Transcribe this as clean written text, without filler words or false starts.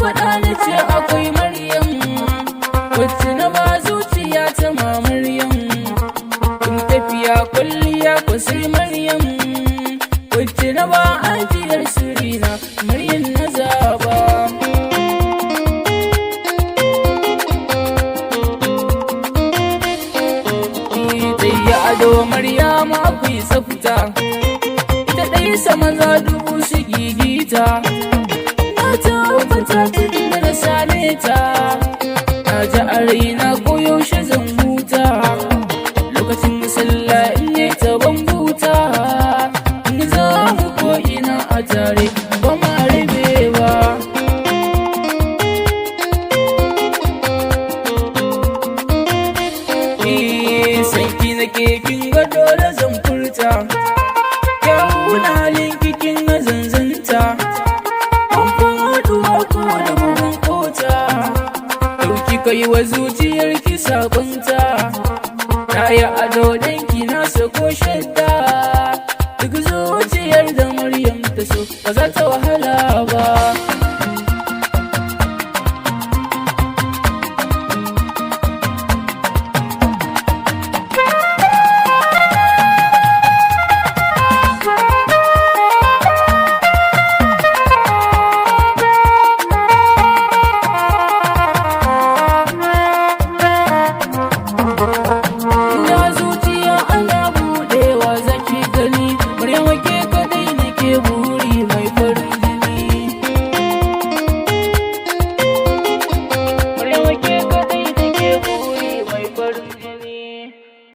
Faɗa na ce akwai Maryam, wacce na ba zuciya ta ma Maryam. In tafiya kwalliya ko sai Maryam, wacce na ba ajiyar sirina, Maryam na zaba. Ita ado Maryama akwai tsafta, ita ɗaya sama za dubu su gigita. Na tabbata tun da na same ta, na ji a raina koyaushe zan huta. Lokacin musalla in yi ta ban buta, in za mu ko ina a tare ba ma rabe ba. Sanki nake kin ga dole zan furta, kyawun halin kikin na zanzanta. An faduwa ko da bugun kota, dauki kai wa zuciyar ki sakonta. Na yi ado danki na sako shadda, duk zuciyar da Maryam ta so ba za ta wahala ba. Ina zuciya ana budewa zaki gani, Maryam ke kadai nake buri mai farin jini. Maryam ke kadai nake buri mai farin jini.